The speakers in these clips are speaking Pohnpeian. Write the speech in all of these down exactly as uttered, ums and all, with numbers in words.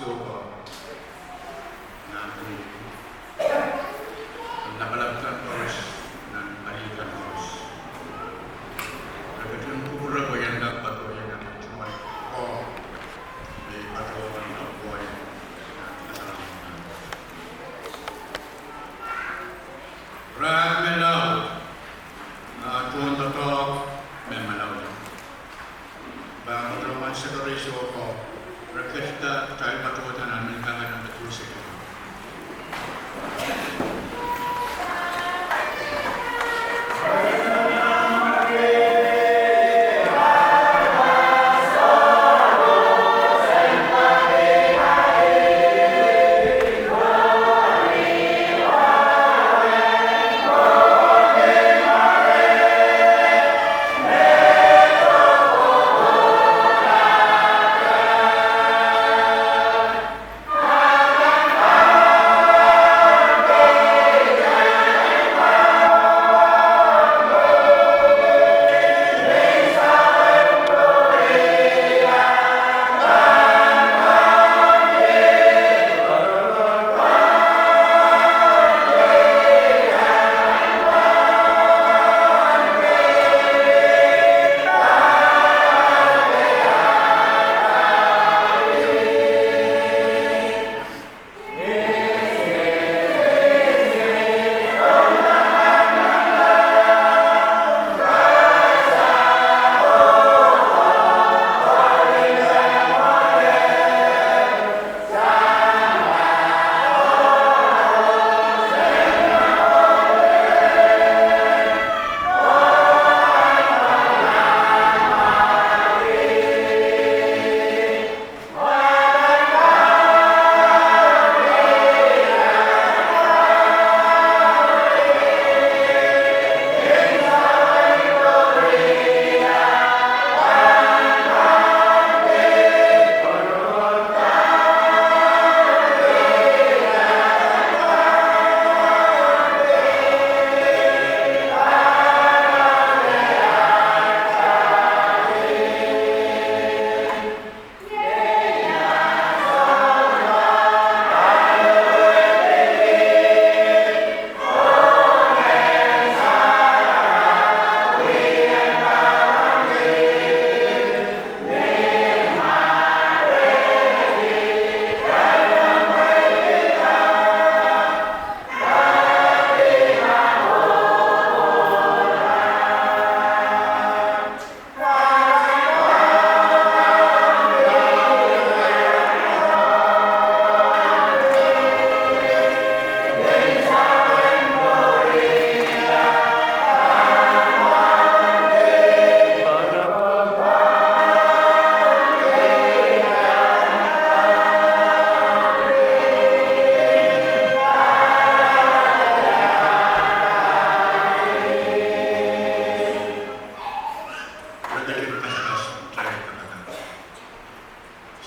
Sohpa, nan kemehla, lapalap kan koaros, nan palien kan koaros. Re ketin kupwure pwe I en kak patohwan nan tungoal ko, me I patohwan nan tungoal ko. Rahn me laud, a tohn doadoahk me malaulau. Pahn patohwan sekerei sohko, re ketida kitail patohda nan mehn kak nan patohwan sekerei.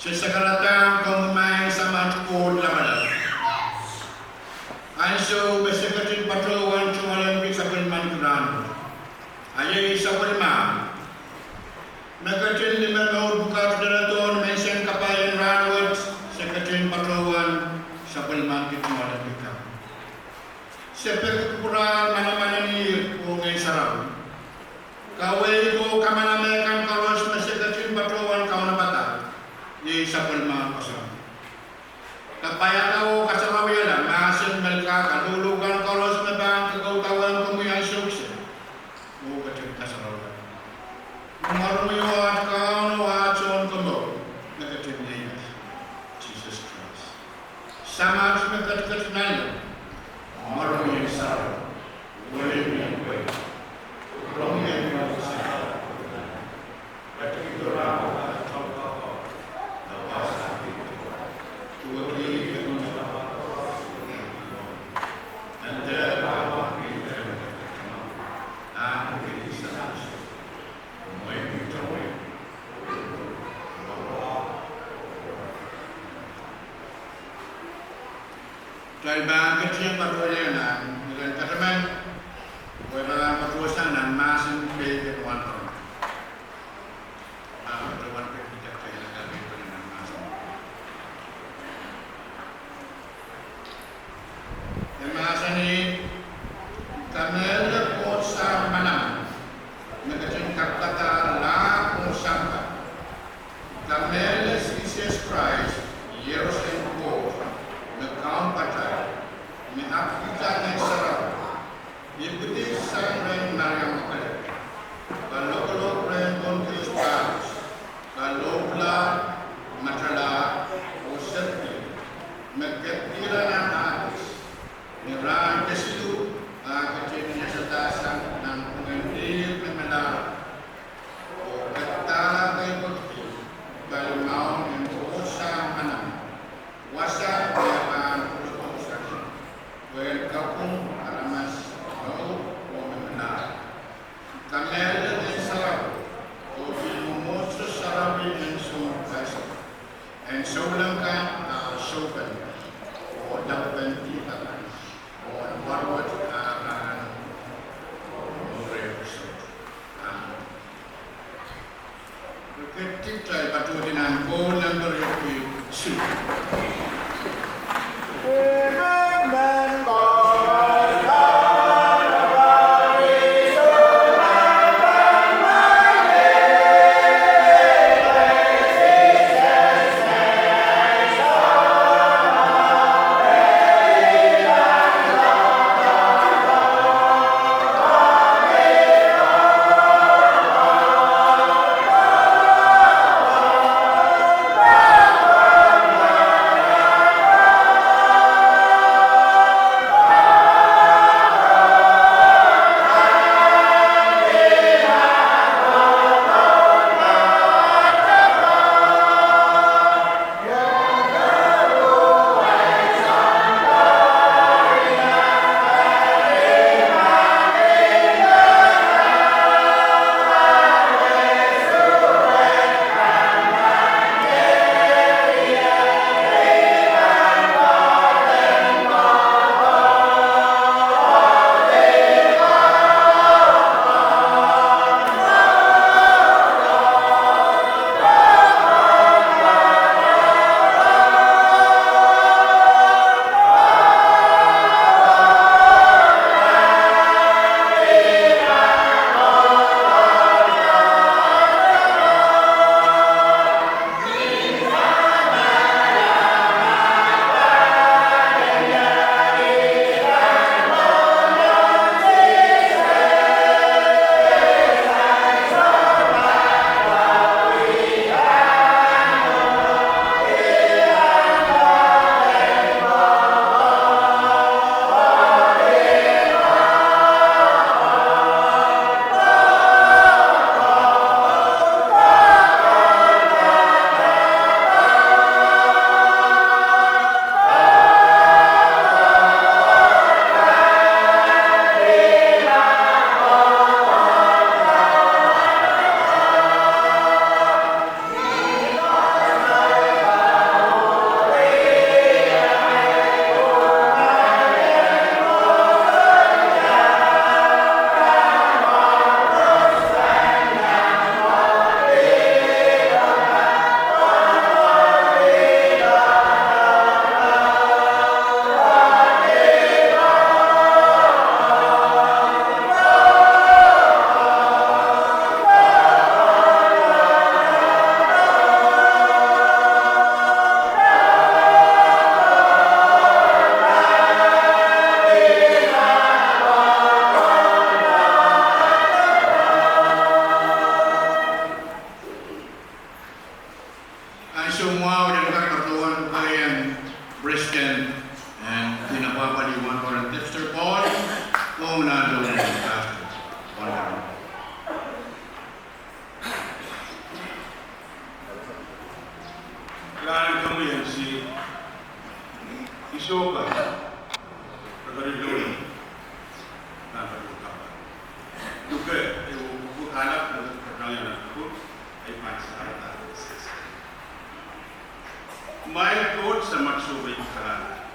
Se sakarada komwi Maing Samat Koht Lapalap. Ansou me se ketin patohwan tungoalenki sapwellimanki rahnwet, a iei sapwellimomwi, me ketin lime mour pwukat leledo ni menseng kapai en rahnwet, se ketin patohwan sapwellimanki tungoalenki kan. Se peki kupwuromwi manaman en ihr oh Ngehn Sarawi. Kaweid oh kamanaman kan koaros me se ketin patohwan kaunopada, iei sapwellimomwi koasoandi. Kapaiada oh kasarawiala mahsen me kak, a luluhkan koaros me pahn kakaudawehng komwi ansou kiset, oh ketin kasarawiala. Mwaromwi oh at Kaun oh at Sounkomour, me ketin ieias, Sises Krais. Samat me ketiket nanleng, mwaromwi en sarawi, welimwi en pweida, kupwuromwi en sarawi. Kitail pahn ketin patohwan nan mehn kataman, pwe pahn patohsang nan mahsen peik en wahnpoaron. Pahn patohwan peik kitail nan mahsen. Mahsanih: Kamehlele Koht Sahm manaman, me ketin kapikada lahng oh sampah. Kamehlele Sises Krais, Ieros en Koht, me Kaun patail, me ahpwtehn Ngehn Sarawi, ipwidi sang rehn Maria Magdalene, kalokolok rehn Pontius Pilatus, kalohkla, matala, oh seri, me ketikilang nan Hades, ni rahn kesiluh, ah ketin iasada sang nan pwungen ihr me melahr, oh kadahlahte pwehki pali maun en Koht Sahm manaman, wasa me pahn pwulopwul sang, pwehn kapwung aramas mour oh me melahr. Kamehlele Ngehn Sarawi, oh pil mwomwohdiso sarawi en Soun Krais, en souleng kan, ah soupen, oh lapalap en dihp akan, oh en warohng ah rahn, oh mour ehu sohte. Amen. Kitail patohdi nan Koht nan pere ki su. Ansou mwahu, I en kak patohwan pweiong President en Inner Property One Corinth Dexter Paul, oh nan lohn Pastor One Corinth. Rahn en komwi en si, I sohpa, rekeri loni, nan patohwan kapwa. Duke, e wo kuku kalap, lo, rekeri nan kuku, e pahn sakarada. Maing Koht Samat Sohwei Kalahngan,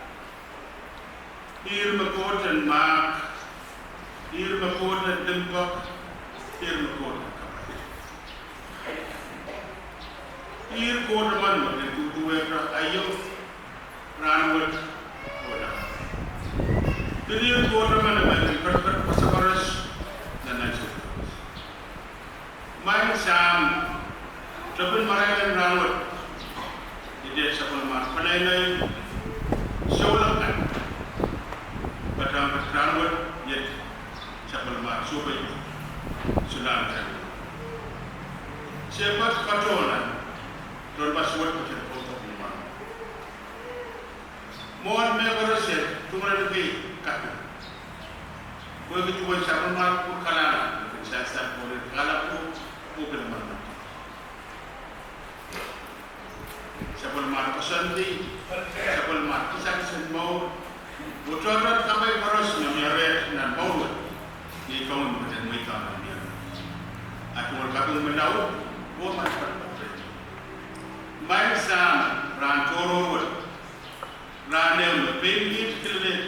ihr me Koht en mahk, ihr me Koht en limpoak, ihr me Koht en kapakap. Ihr Koht emen me kin duduwehte aio, rahnwet, oh laud. Pil ieu tohto men emen en patopato koasoakoaros nan ansou koaros. Maing Sahm, tepin marain en rahnwet, iet sapwellimomwi peneinei souleng kan, patohwan rahnwet iet sapwellimomwi sohpeiong sulahn. Se patohwan tohn pasuwed patohwan pwoudo ni mwahu. Mwohn mehkoaros e tungoaleniki kaping, pwehki duwen sapwellimomwi pwuhk kalahngan, pwehki sansal pwuhk kalahngan, pwuhk kalahngan. Sapwellimomwi koasoandi, sapwellimomwi kisakis en mour, oh tohtohn kapai koaros me mie rehtail nan mour wet, ni kaun me mie rehtail. A tungoal kaping me laud, oh patopato. Maing Sahm, rahn tohrohr wet, rahn ehu me pein kiht kilel,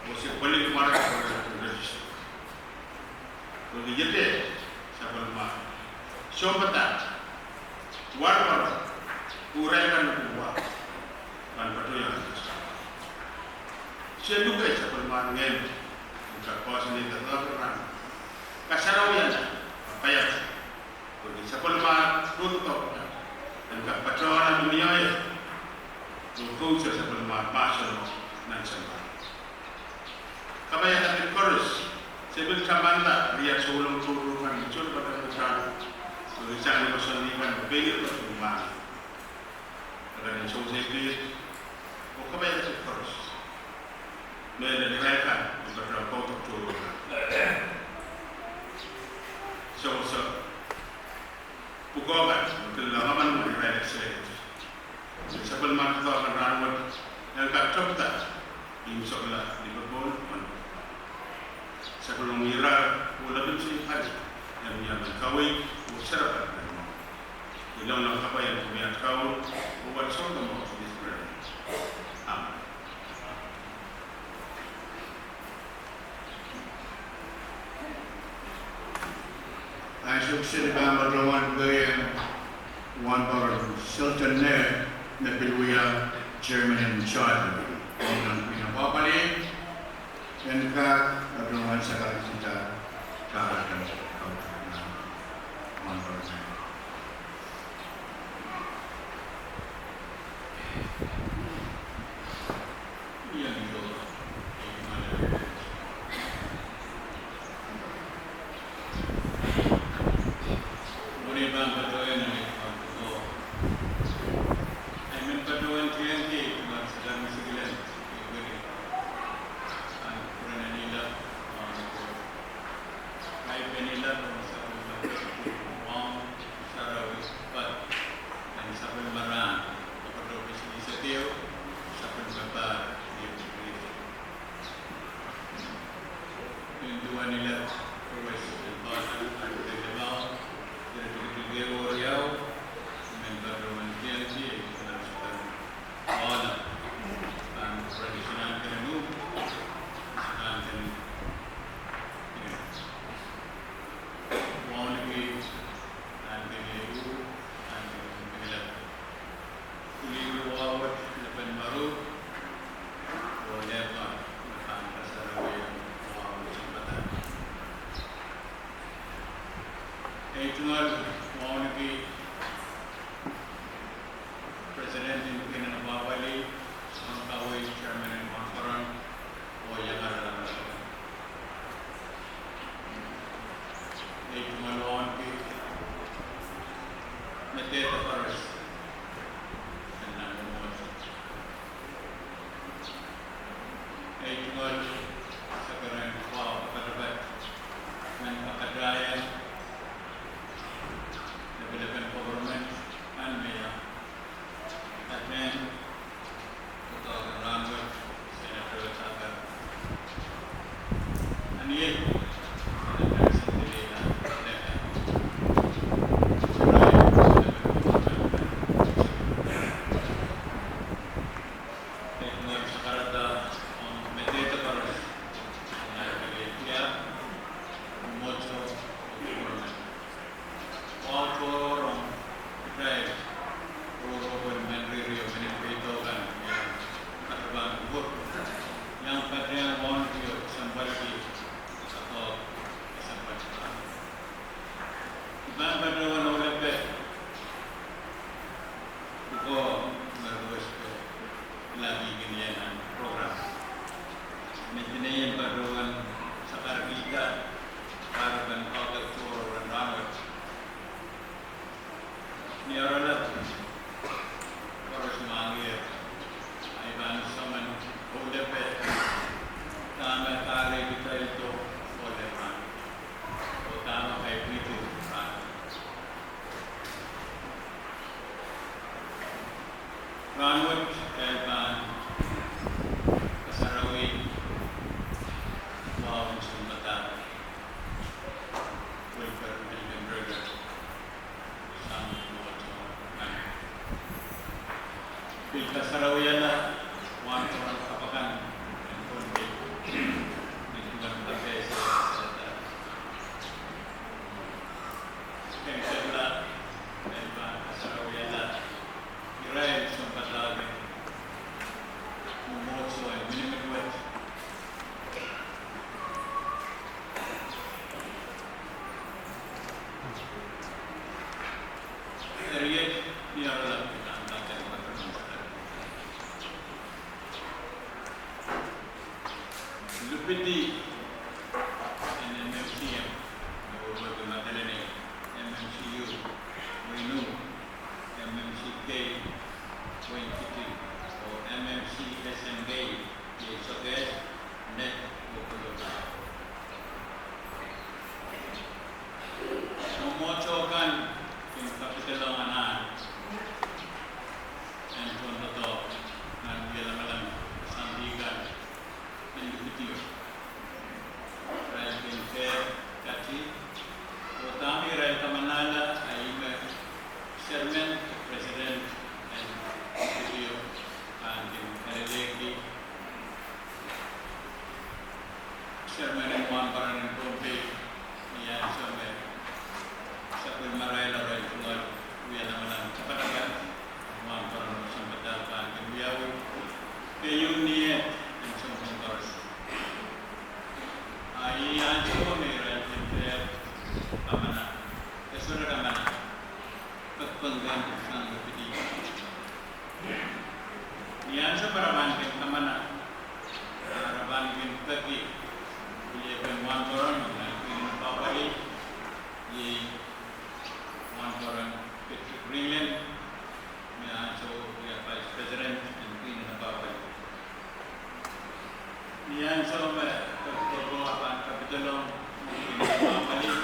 oh se pwelin mwarek koaros. Pwehki iet sapwellimomwi sounpadahk, warwar, oh irail kan me pahn patohwan. Se luke sapwellimomwi ngehn, oh kak koasoanehda doadoahk rahn, kasarawiala, kapaiada. Pwehki sapwellimomwi rohtohtohk en kak patohwan mie ie, oh kousoan sapwellimomwi mahseno nan sampah. Kapaiada pil koaros, se pil tamanda riat souleng tohrohr kan me sohte patohwan. Pwehki sang ni koasoandi kan me pein ie patohwan. Akan en sewese kiht, oh kapaiada pil koaros. Mehlel irail kan me patohwan pwoudo tohrohr kan. Sewese pwukoa kan me pil langaman me irail sehd. Sapwellimomwi doadoahk en rahnwet en kak tepda, imwisekla ni popohl. Sapwellimomwi irair oh lepin seiloak, en mie men kaweid oh serepein. Ilangala kapai en komwi at Kaun, oh wat Sounkomour Sises Krais. Amen. Ansou kis se pahn patohwan pweieng Wahnporon Sultan Neh, me pil wia Chairman in Charge. Nan pwihn en pwapwalih, en kak patohwan sakaradahte kahrehda Wahnporon Neh. Ei tungoal wauneki President en Pwihn en Apwapwalih, Sounkaweid, Chairman en Wahnporon, oh iangala. Ei tungoal wauneki me dehde koaros en nan mwomwohdiso. Ei tungoal sekerehn wahu pakapato, men pakapato lepelepen government, ahn meir, aden, pwukoa en rahnwet, Senator Tucker, ahn ie, Senator Sendilila Leka. Ei tungoal sakaradahte ong me dehde koaros en mwomwohdiso, government. Wahu tohrohr ong kitail, rohrohng men riri oh mehn peido kan, ia, katapan wot, iang patohwan Mendinei en patohwan sakarkihda kahrepen kaudok tohrohr en rahnwet. Ni oaralap koaros mwahngih, ahi pahn soangen ohl epe dahme kahrehkitaildo ohl en rahnwet oh dahme kaipwidi rahnwet. Rahnwet kitail pahn kasarawi wahu en sounpadahk Wilford Elkindreke sang mwohto kan. Pil kasarawihala wahnpoaron kapakap en Pohnpei ni duwen kapehse sehda. Ken kepla, e pahn kasarawihala irail sounpadahk en mwomwohdiso en miniminwet. Eri iet ni oaralap kitail en patohwan sakarkihda lipidi en M M C M, me wehwehki Madolenih, M M C U, Wein U, M M C K, Wein Kitti, oh M M C S M K, iei Sokehs, Net, oh Kololo. Mwomwohdiso kan kin kapidelong anahn en tohndoadoahk nan wia lamalam sang dih kan en likidio. Irail kin dehr kati oh dahme irail kamanahla, ahi me chairman, president en likidio pahn kin kalelehki chairman en wahnpoaron en Pohnpei ni ansou me sapwellimarail arail tungoal wia lamalam kapakap en wahnpoaron sounpadahk pahn kin wiawi. Keieun ni eh en sounpwong koaros. A ih ansou me irail kin dehr kamana, e sohte kamana, pekpeng kan sang lipidi. Ni ansou me re pahn kin kamana, re pahn kin peki wiliepen wahnpoaron nan Queen en Apwapwalih, iei wahnpoaron Patrick Ringlen, me ansou wia vice president en Queen en Apwapwalih. Ni ansou me peki ko pahn kapidelong nan Queen en Apwapwalih,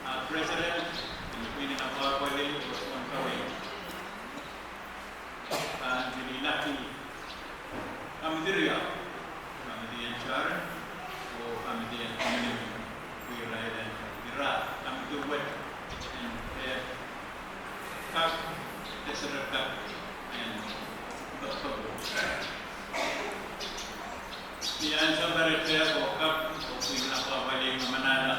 a president en Queen en Apwapwalih, Oswald Kawei, pahn kin ilahki kamidi riau, kamidi en Sharon oh kamidi en Dominic, pwe irail en ira kamidi wet en dehr kak, de sohte kak en pekpeko. Ni ansou me re dehr ko kak, oh Queen en Apwapwalih kamanahla,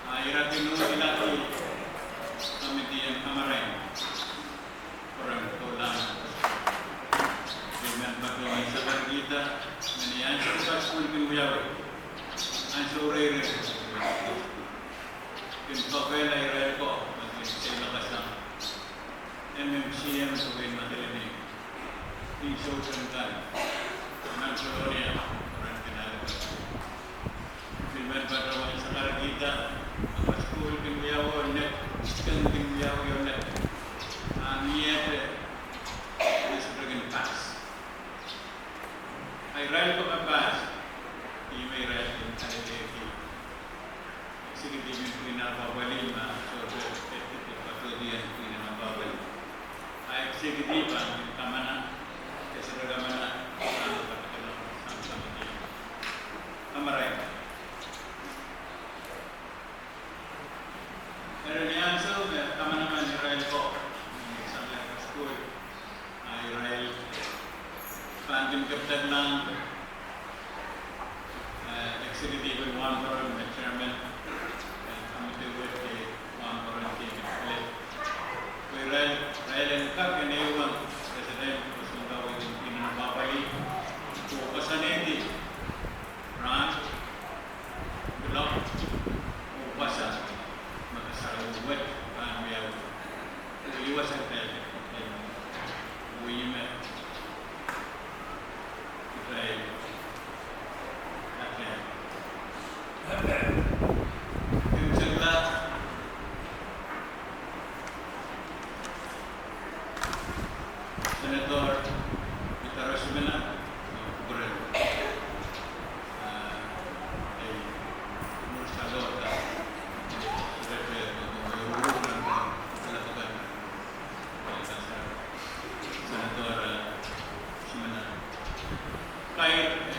a ira kin uhd ilahki kamidi en kamarain pwurehng kohlahng. Pil men patohwan sakarkihda me ni ansou kasukuhl kin wiawi, ansou reirei kin kapwaiada irail ko me kin seiloak sang M M C M, Wein Madolenih, ni soutik kan nan Kolonia, pwurehng kin ale kasukuhl. Pil men patohwan sakarkihda, kasukuhl kin wiawi oh Net, keng kin wiawi oh Net, a ni eh, e sohte kin pass. A irail ko me pass, ih me irail kin kalelehki executive en Queen en Apwapwalih, ma sohte executive patohdi en Queen en Apwapwalih. A executive pahn kin kamana, e sohte kamana, pahn kin kapidelong sang kamidi en kamarain. Eri ni ansou me kamanaman irail ko sang kasukuhl, a irail pahn kin kepdek nan, eh, executive en wahnpoaron me chairman en kamidi wet, eh, wahnpoaron David Philip. Pwe irail, irail en kak en ehuong president Oswald Kawei en Queen en Apwapwalih oh koasoanehdi rahn, kuloak, oh wasa me kasarawi wet pahn wiawi. Oh ih wasa kitail, oh ih me Kair